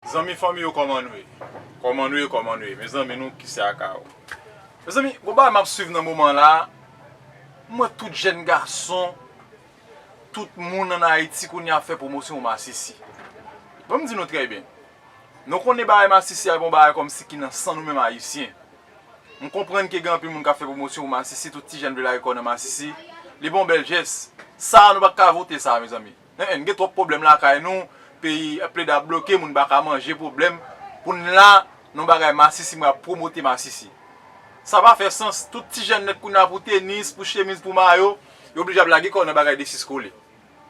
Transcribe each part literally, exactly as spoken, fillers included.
Zanmi, fanmi yo, kòman nou ye? Kòman nou ye, kòman nou ye? Mezanmi, nou ki se aka yo. Mezanmi, gon bagay m ap swiv nan moman la, m wè tout jèn gason, tout moun ann Ayiti kounye a ap fè pwomosyon pou masisi. Ban m di nou trè byen. Nou konnen bagay masisi a bon bagay kòmsi ki nan san nou menm Ayisyen. M konprann ke gen anpil moun k ap fè pwomosyon pou masisi, tout ti jèn vle lage kò nan masisi. Li bon bèl jès. Sa a nou pa ka vote sa a, mezanmi. Hen, gen twòp pwoblèm lakay nou, peyi ap plede ap bloke, moun pa ka manje, pwoblèm. Pou n la, nan bagay masisi, mwen ap pwomote masisi. Sa pa fè sans. Tout ti jèn nèt kounye a pou tenis, pou chemiz, pou mayo, yo oblije ap lage kò nan bagay desis kole.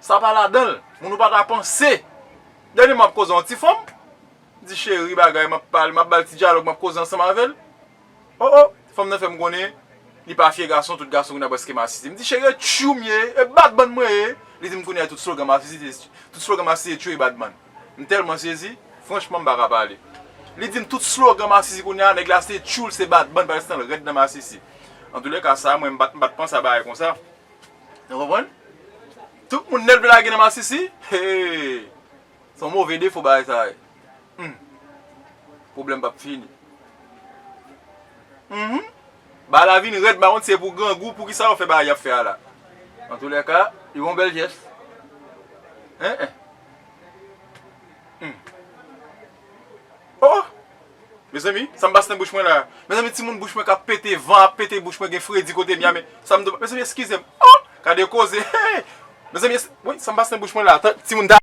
Sa pa ladan l. Moun ou pa ta panse. Dènye m ap koze yon ti fanm. Di cheri bagay, m ap pale, m ap ba l ti dyalòg, m ap koze ansanm avè l. O o, fanm nan fè m konnen li pa fye gason, tout gason kounye a prèske masisi. M di cheri e tchou m ye, e badman mwen ye. Li di m kounye a tout slogan masisi, tout slogan masisi e tchou e badman. M tèlman sezi, franchman m pa ka pale. Li di m tout slogan masisi kounye a, nèg la se tchou l, se badman, pa restan l rèd nan masisi. Antoulèka sa, mwen m pa t, m pa t panse a bagay konsa. Nou konprann? Tout moun nèt vle lage nan masisi. Hey! Se yon move defo bagay sa ye. Hmm. Pwoblèm p ap fini. Mhm. Bagay la vin rèd, m pa konn si se pou grangou, pou kisa yo fè bagay y ap fè a la. Antoulèka, li gon bèl jès. Hein, hein. Hmm. Oh! Mezanmi, sa m pase nan bouch mwen la. Mezanmi, timoun bouch mwen k ap pete, van ap pete bouch mwen, gen fredi kote m ye a, men sa m do, mezanmi, eskize m. Oh! Gade koze. Hey! Mezanmi, es- wi, sa m pase nan bouch mwen la. Tan- Timoun ta